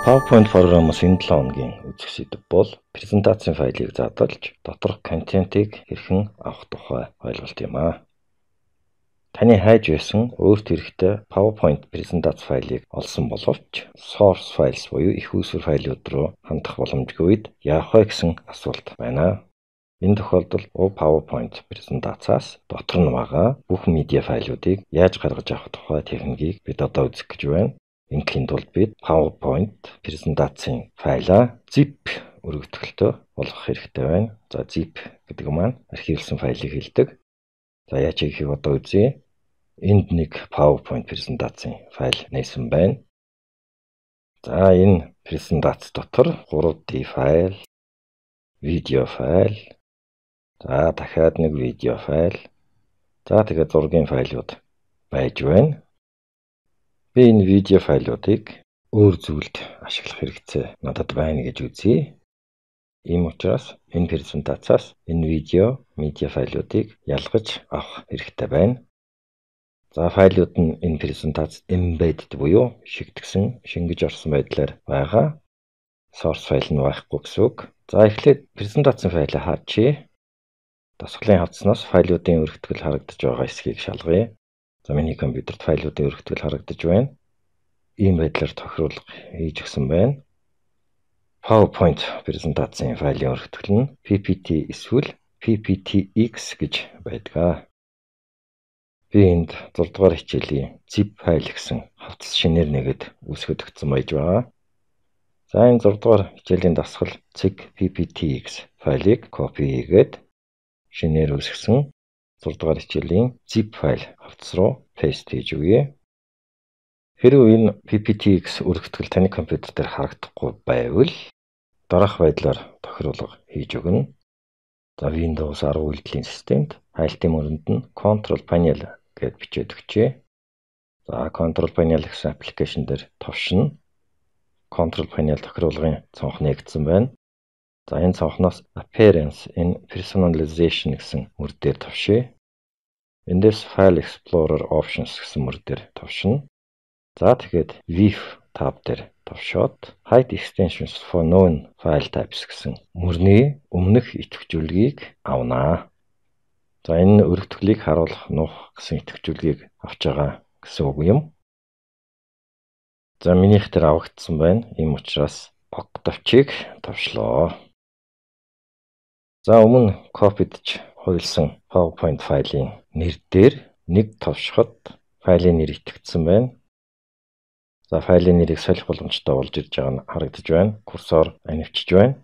PowerPoint програмаас энэ 7 хоногийн үзэх сэдэв бол презентацийн файлыг задалж доторх контентыг хэрхэн авах тухай ойлголт юм аа. Таны хайж байсан өөрт хэрэгтэй PowerPoint презентац файлыг олсон боловч source files буюу эх үүсвэр файлууд руу хандах боломжгүй үед яах вэ гэсэн асуулт байна. Энэ тохиолдолд PowerPoint презентацаас дотор нь байгаа бүх медиа файлуудыг яаж гаргаж авах тухай техникийг бид одоо үзэх гэж байна. Ингэхийн тулд бид PowerPoint презентацийн файлаа zip өргөтгөлтэй болгох хэрэгтэй байна. За, zip гэдэг маань архивлсан файлыг хэлдэг. За, яаж хийхийг одоо үзье. Энд нэг PowerPoint презентацийн файл нээсэн байна. За, энэ презентац дотор 3D файл, видео файл, за дахиад нэг видео файл, за тэгээд зургийн файлууд байж байна. Би энэ видео файлуудыг өөр зүйлд ашиглах хэрэгцээ надад байна гэж үзье. Ийм учраас энэ презентацаас энэ видео, медиа файлуудыг ялгаж авах хэрэгтэй байна. За, файлууд нь энэ презентац embedded буюу шигтгэсэн, шингэж орсон байдлаар байгаа. Source файл нь байхгүй гэсэн үг. За, эхлээд презентацийн файлыг хаачихъя. Дасгалын хавтаснаас файлуудын өргөтгөл харагдаж байгаа хэсгийг шалгая. За, миний компьютерт файлуудын өргөтгөл харагдаж байна. Ийм байдлаар тохируулга хийж өгсөн байна. PowerPoint презентацийн файлын өргөтгөл нь PPT эсвэл PPTX гэж байдаг. Би энд 6 дугаар хичээлийн zip файл гэсэн хавтас шинээр нээгээд үүсгэж өгсөн байж байгаа. За, энэ 6 дугаар хичээлийн дасгал цэг PPTX файлыг copy хийгээд шинээр үүсгэсэн 6 дугаар хичээлийн zip файл хавтас руу paste хийж өгье. Хэрвээ энэ PPTX өргөтгөл таны компьютер дээр харагдахгүй байвал дараах байдлаар тохируулга хийж өгнө. За, Windows 10 үйлдэлийн системд хайлтын мөрөнд нь Control Panel гээд бичээд өгчээ. За, Control Panel гэсэн application дээр товшино. Control Panel тохируулгын цонх нээгдсэн байна. За, энэ цонхноос Appearance and Personalization гэсэн мөр дээр товшъё. Эндээс File Explorer Options гэсэн мөр дээр товшино. За, тэгээд View tab дээр товшоод Hide Extensions for Known File Types гэсэн мөрний өмнөх идэвхжүүлгийг авнаа. За, энэ өргөтгөлийг харуулах, нуух гэсэн идэвхжүүлгийг авч байгаа гэсэн үг юм. За, минийх дээр авагдсан байна. Ийм учраас OK товчийг товшлоо. За, өмнө copy-дож хувилсан PowerPoint файлын нэр дээр нэг товшиход файлын нэр идэвхжсэн байна. За, файлын нэрийг солих боломжтой болж ирж байгаа нь харагдаж байна. Курсор анивчиж байна.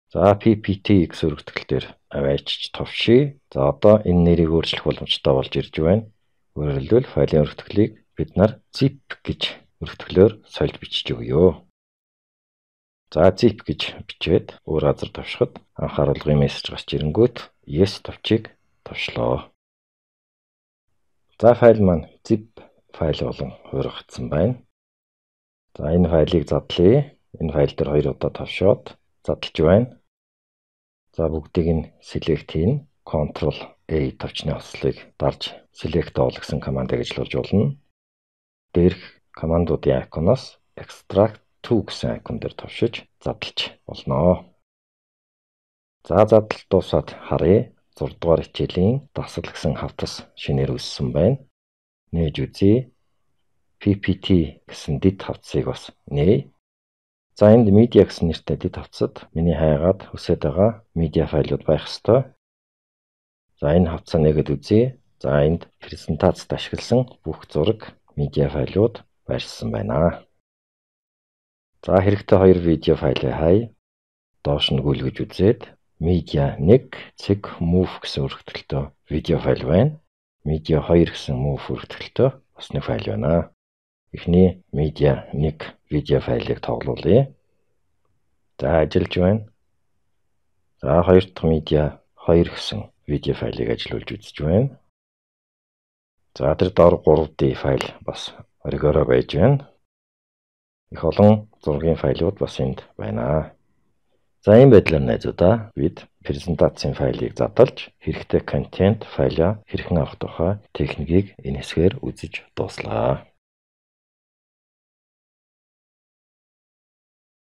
За, PPTX өргөтгөл дээр аваачиж товшъё. За, одоо энэ нэрийг өөрчлөх боломжтой болж ирж байна. Өөрөөр хэлбэл файлын өргөтгөлийг бид нар zip гэж өргөтгөлөөр сольж бичиж өгье. За, zip гэж бичээд өөр газар товшиход анхааруулгын мессеж гарч ирэнгүүт yes товчийг товшлоо. За, файл маань zip файл болон хувиргагдсан байна. За, энэ файлыг задлая. Энэ файл дээр хоёр удаа товшоод задалж байна. За, бүгдийг нь select хийнэ. Ctrl A товчны хослолыг дарж select all гэсэн командыг ажиллуулж болно. Дээрх командуудын icon-оос extract to гэсэн icon дээр товшиж задалж болно. За, задалт дуусаад харъя. 6 дугаар хичээлийн дасгал гэсэн хавтас шинээр үүссэн байна. Нээж үзье. PPT гэсэн дэд хавтсыг бас нээе. За, энд media гэсэн нэртэй дэд хавтсад миний хайгаад хүсээд байгаа медиа файлууд байх ёстой. За, энэ хавтсаа нээгээд үзье. За, энд презентацид ашигласан бүх зураг, медиа файлууд байршсан байна. За, хэрэгтэй хоёр видео файлыг хай. Доош нь гүйлгэж үзээд media 1 цэг mov гэсэн өргөтгөлтэй видео файл байна. Media 2 гэсэн mov өргөтгөлтэй бас нэг файл байна. Эхний media 1 видео файлыг тоглуулъя. За, ажиллаж байна. За, хоёр дахь media 2 гэсэн видео файлыг ажиллуулж үзэж байна. За, тэр доор 3D файл бас оргиороо байж байна. Их олон зургийн файлууд бас энд байна. За, ийм байдлаар, найзуудаа, бид презентацийн файлыг задалж хэрэгтэй контент файлаа хэрхэн авах тухай техникийг энэ хэсгээр үзэж дууслаа.